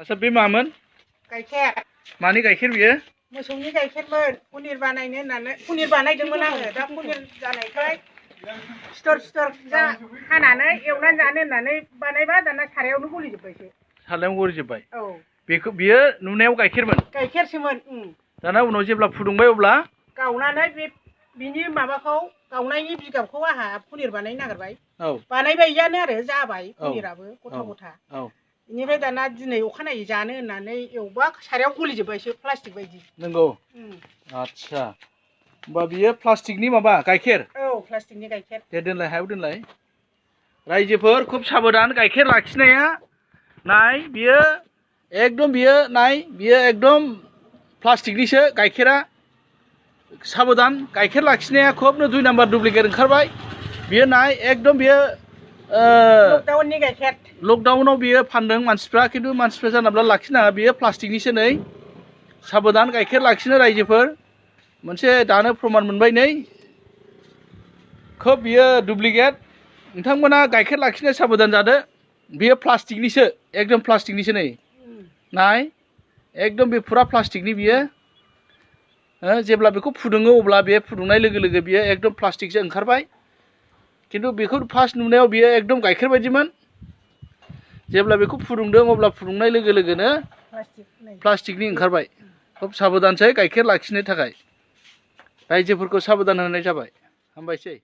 आच्छा बे मामोन गाइखेर मानि गाइखेर बियो मोसौनि गाइखेरमोन पनिर बानायनो होननानै पनिर बानायदोंमोन आङो दा पनिर जानायखाय सिथर सिथर हानानै एवनानै जानो होननानै बानायबा दाना सारायावनो गलिजोब्बायसो सारायाव गलिजोब्बाय औ बेखौ बियो नुनायाव गाइखेरमोन गाइखेरसोमोन दाना उनाव जेब्ला फुदुंबाय अब्ला गावनानै बिनि माबाखौ गावनायनि बिगाबखौ आहा पनिर बानायनो नागिरबाय औ बानायबायानो आरो जाबाय पनिराबो गथा गथा औ बेनिफ्राय दाना दिनै अखानायै जानो होननानै एवबा सारायाव गलिजोब्बायसो प्लास्टिक बायदि नंगौ आच्छा होमबा बियो प्लास्टिकनि माबा गाइखेर औ प्लास्टिकनि गाइखेर दे दोनलाय हायाव दोनलाय रायजोफोर खुब साबधान गाइखेर लाखिनाया नाय बियो एकदम बियो नाय बियो एकदम प्लास्टिकनिसो गाइखेरा साबधान गाइखेर लाखिनाया खुबनो 2 नाम्बार डुप्लिकेट ओंखारबाय बियो नाय एकदम बियो लकडाउननि गाइखेर लकडाउनाव बियो फानदों मानसिफ्रा खिन्थु मानसिफ्रा जानोब्ला लाखिनाङा बियो प्लास्टिकनिसो नै साबधान गाइखेर लाखिनो रायजोफोर मोनसे दानो प्रमान मोनबाय नै खोब बियो डुप्लिकेट नोंथांमोना गाइखेर लाखिनो साबधान जादो बियो प्लास्टिकनिसो एकदम प्लास्टिकनिसो नै नाय एकदम बे फुरा प्लास्टिकनि बियो जेब्ला बेखौ फुदुङो अब्ला बे फुदुंनाय लोगो लोगो बियो एकदम प्लास्टिकसो ओंखारबाय खिन्थु बेखौ फार्स्ट नुनायाव बियो एकदम गाइखेर बायदिमोन जेब्ला बेखौ फुदुंदों अब्ला फुदुंनाय लोगो लोगोनो प्लास्टिकनि ओंखारबाय खोब साबधानसै गाइखेर लाखिनो थाखाय रायजोफोरखौ साबधान होनाय जाबाय हामबायसै।